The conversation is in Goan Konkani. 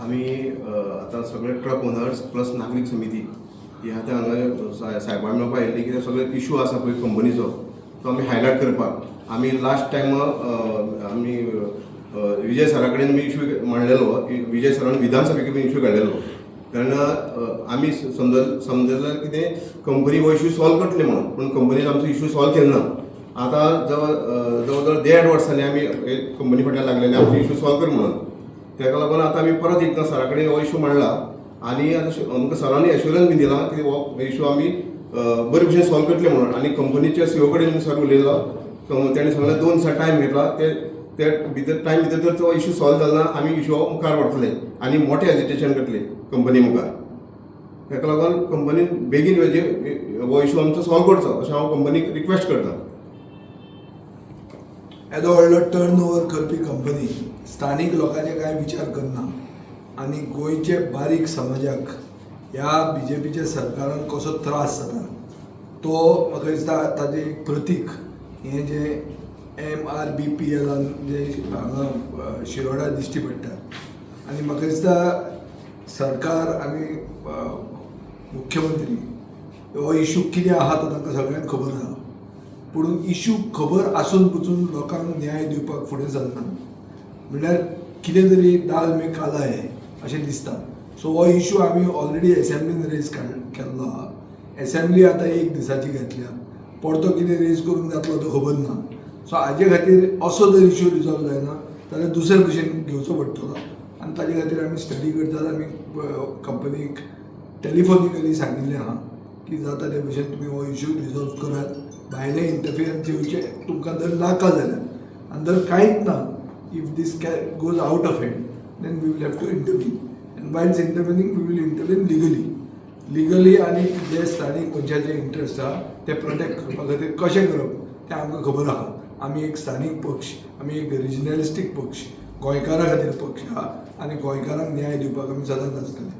आमी आतां सगळे ट्रक ओनर्स प्लस नागरीक समिती ही आतां हांगा सायबा मेळपा आयिल्ली, कित्याक सगळे इशू आसा पळय कंपनीचो, तो आमी हायलायट करपाक. आमी लास्ट टायम आमी विजय सरा कडेन आमी इशू मांडलेलो. विजय सरान विधानसभेक इशू काडलेलो तेन्ना आमी समजलें कितें, कंपनी हो इशू सॉल्व करतली म्हणून, पूण कंपनीन आमचो इशू सॉल्व केलो ना. आतां जवळ जवळ देड वर्सांनी आमी कंपनी फाटल्यान लागलेले, आमचो इशू सॉल्व कर म्हणून. ताका लागून आतां आमी परत एकदां सरा कडेन हो इशू मांडला आनी आतां आमकां सरांनी एश्युरन्स बी दिलां की हो इशू आमी बरे भशेन सॉल्व करतले म्हणून. आनी कंपनीच्या सीओ कडेन सर उलयलो, तेणें सांगलें 2 दिसां टायम घेतला. ते ते भितर टायम भितर जर तो इशू सॉल्व जालो ना, आमी इशू मुखार व्हरतले आनी मोठें एजिटेशन करतले कंपनी मुखार. ताका लागून कंपनीन बेगीन वेजे हो इशू आमचो सॉल्व करचो अशें हांव कंपनीक रिक्वेस्ट करता. येदो व्हडलो टर्न ओवर करपी कंपनी स्थानीक लोकांचे कांय विचार करना आनी गोंयचे बारीक समाजाक ह्या बीजेपीच्या सरकारान कसो त्रास जाता तो म्हाका दिसता ताजें एक प्रतीक हें जें एमआरबीपीएलान जें हांगा शिरोडा दिश्टी पडटा. आनी म्हाका दिसता सरकार आनी मुख्यमंत्री हो इशू कितें आहा तो तांकां सगळ्यांक खबर आहा, पूण इशू खबर आसून पसून लोकांक न्याय दिवपाक फुडें सरना म्हणल्यार कितें तरी दाल में काला है अशें दिसता. सो हो इशू आमी ऑलरेडी एसेंब्लीन रेज केल्लो आहा. एसेंब्ली आतां एक दिसाची घेतल्या, परतो कितें रेज करूंक जातलो तो खबर ना. सो हाजे खातीर असो जर इशू रिजॉल्व जायना जाल्यार दुसरे भशेन घेवचो पडटलो आनी ताजे खातीर आमी स्टडी करतात. आमी कंपनीक टेलिफोनिकली सांगिल्लें आहा की जाता ते भशेन तुमी हो इशू रिजॉल्व करात, भायले इंटरफियरन्स येवचे तुमकां जर नाका जाल्यार. आनी जर कांयच ना, if this goes out of hand, then we will have to intervene, and whilst intervening, we will intervene legally आनी जे स्थानीक मनशाचे इंट्रस्ट आहा ते प्रोटेक्ट करपा खातीर कशें करप तें आमकां खबर आहा. आमी एक स्थानीक पक्ष, आमी एक रिजनलिस्टीक पक्ष, गोंयकारां खातीर पक्ष आहा आनी गोंयकारांक न्याय दिवपाक आमी सदांच आसतले.